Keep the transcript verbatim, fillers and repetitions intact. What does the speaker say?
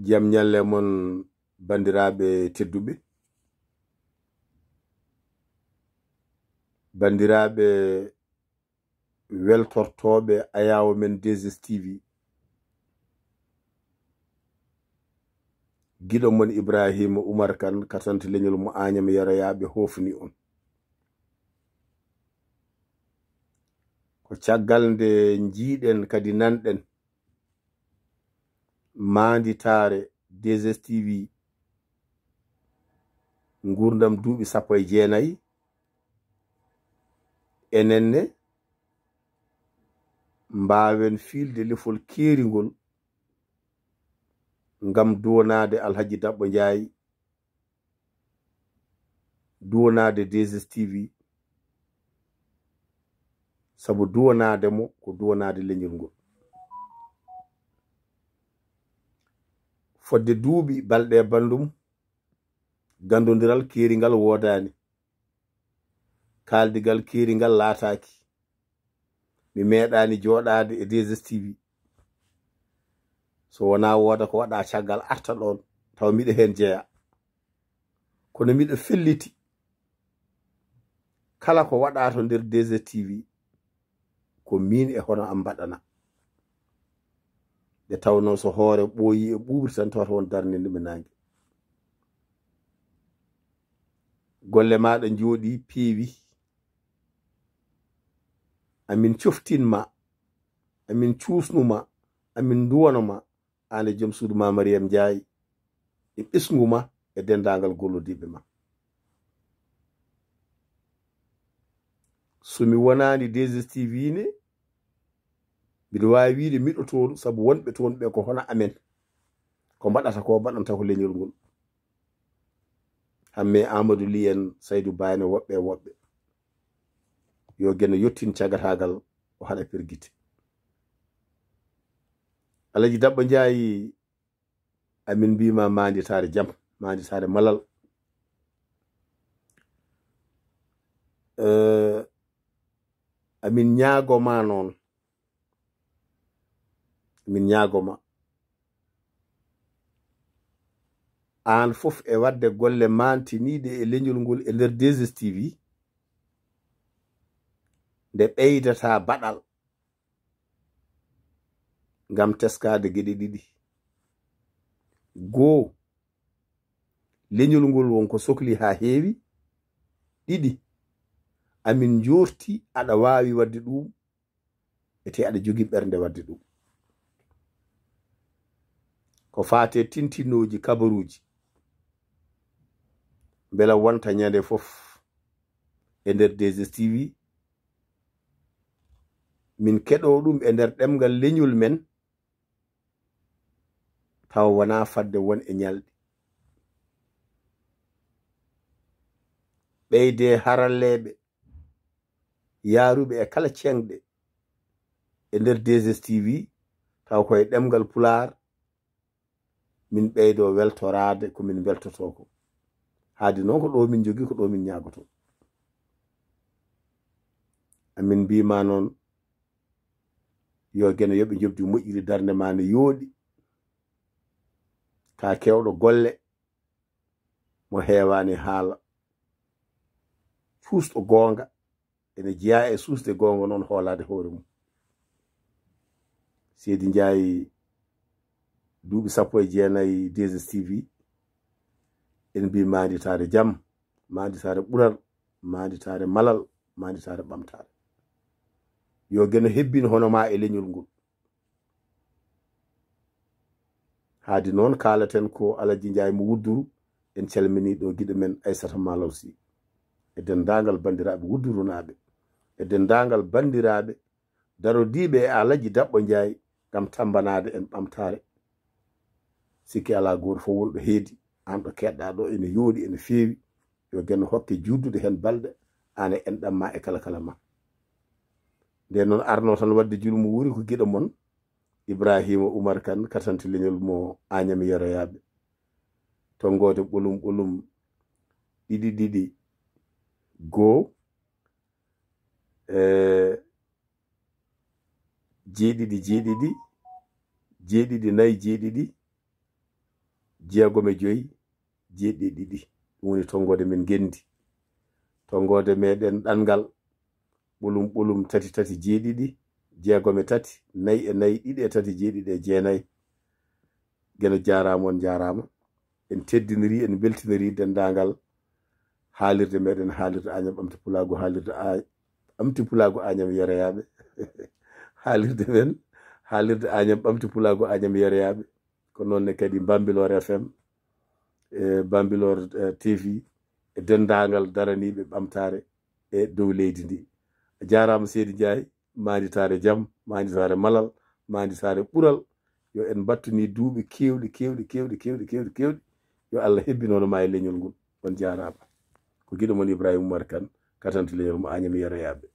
Jam ñalle mon, banndiraaɓe tedduɓe, banndiraaɓe weltortooɓe ayaawo men deux S T V. Giɗo mon Ibrahima Umar Kan, katante leñol mo Añam Yaroyaaɓe, hoofni on. Ko caggal nde njiiɗen kadi nanɗen maanditaare deux S T V, nguurndam duuɓi sappo e jeenayi, enen ne mbaawen fiilde lefol keeringol ngam duwanaade Alhaji Daɓɓo Njaay, duwanaade deux S T V, sabu duwanaade mo ko duwanaade leñol ngol. Fodde duuɓi balɗe e banndum, ganndondiral keeringal woodaani, kaaldigal keeringal laataaki. Mi meeɗaani jooɗaade e deux S T V so wonaa wooda ko waɗa caggal arta ɗoon, tawa miɗo heen jeyaa. Kono miɗo felliti kala ko waɗa to nder deux S T V, ko miin e hono am mbaɗana. Nde tawnoo so hoore ɓooyi e ɓuuɓri tan, tawata won darnde nde mi naange. Golle maaɗa njooɗi, peewi. Amin coftin ma, amin cuusnu ma, amin nduwano ma, aan e joom suudu ma Mariyam Njaay, e ɓesngu ma, e denndaangal gollodiiɓe ma. So mi wonaani deux S T V ne, mbiɗo waawi wiyde miɗo toon, sabu wonɓe toon ɓe ko hono amen. Ko mbaɗata ko, mbaɗanta ko leñol ngol. Hamme Amadou Ly en, Saydou Ba en, woɓɓe e woɓɓe. Yo Geno yettin cagataagal, o haɗa pergite. Alaji Daɓɓo Njaay, amin mbiima maanditaare jam, maanditaare malal. Eh, amin ñaago ma noon, min ñaago ma, aan fof e waɗde golle maantiniiɗe e leñol ngol e nder deux S T V, nde ɓeydata baɗal ngam teskaade geɗe ɗiɗi. Goo, leñol ngol won ko sokli haa heewi. Ɗiɗi, amin njoorti aɗa waawi waɗde ɗum, ete aɗa jogii ɓernde waɗde ɗum. Ko faati e tintinooji, kabaruuji, mbela wonta ñande fof e nder deux S T V, min keɗoo ɗum e nder ɗemngal leñol men, tawa wonaa fadde won e ñalɗi. Ɓeydee haralleeɓe yaaruɓe e kala ceŋɗe e nder deux S T V, tawa ko e ɗemngal Pulaar min ɓeydoo weltoraade ko min mbeltotoo ko. Haadi noon ko ɗo min njogii, ko ɗo min ñaagotoo. Amin mbiima noon, yo Geno yoɓe njoɓdi moƴƴiri, darnde ma ne yooɗi. Ka keewɗo golle, mo heewaani haala, cuusɗo goonga, ene jeyaa e suusde goonga noon hoolaade hoore mum. Seydi Njaay, duuɓi sappo e jeenayi deux S T V, en mbii maanditaare jam, maanditaare ɓural, maanditaare malal, maanditaare ɓamtaare. Yo Geno hebbin hono ma e leñol ngol. Haadi noon, kaalaten ko Alaji Njaay mo Wudduru, en calminii ɗo giɗo men Aysata Malaw Sy, e denndaangal banndiraaɓe Wuddurunaaɓe, e denndaangal banndiraaɓe darodiiɓe e Alaji Daɓɓo Njaay ngam tammbanaade en ɓamtaare. Sikki alaa, gooto fof wonɗo heedi, aan ɗo keɗɗaa ɗo ene yooɗi, ene feewi. Yo Geno hokke juutdude heen balɗe, aan e enɗam ma e kala kala ma. Nden noon, arno tan waɗde julu mo wuuri ko giɗo mon, Ibrahima Umar Kan, katante leñol mo Añam Yeroyaaɓe. Tonngoode ɓolum ɓolum, ɗiɗi ɗiɗi, goo, e jeeɗiɗi jeeɗiɗi, jeeɗiɗi nayi jeeɗiɗi, Jeegom e joyi, jeeɗiɗi e ɗiɗi. Ɗum woni tonngoode men ngenndi. Tonngoode meɗen ɗanngal, ɓolum ɓolum tati tati jeeɗiɗi, jeegom e tati, nayi e nayi, ɗiɗi e tati, jeeɗiɗi e jeenayi. Geno jaaraama, on njaaraama. En teddiniri, en mbeltiniri denndaangal haalirde meɗen, haalirde Añam Ɓamti Pulaagu, haalirde A-, Ɓamti Pulaagu Añam Yeroyaaɓe. Haalirde men, haalirde Añam Ɓamti Pulaagu Añam Yeroyaaɓe. Ko noon ne kadi Bambilor F M, e Bambilor, eh, T V, e denndaangal daraniiɓe ɓamtaare e dow leydi ndi. A jaaraama, Seydi Njaay, maanditaare jam, maanditaare malal, maanditaare ɓural. Yo en mbattu ni duuɓi keewɗi, keewɗi, keewɗi, keewɗi, keewɗi, keewɗi. Yo Allah hebbin hono ma e leñol ngol. On jaaraama. Ko giɗo mon Ibrahima Umar Kan, katanto leñol mo Añam Yeroyaaɓe.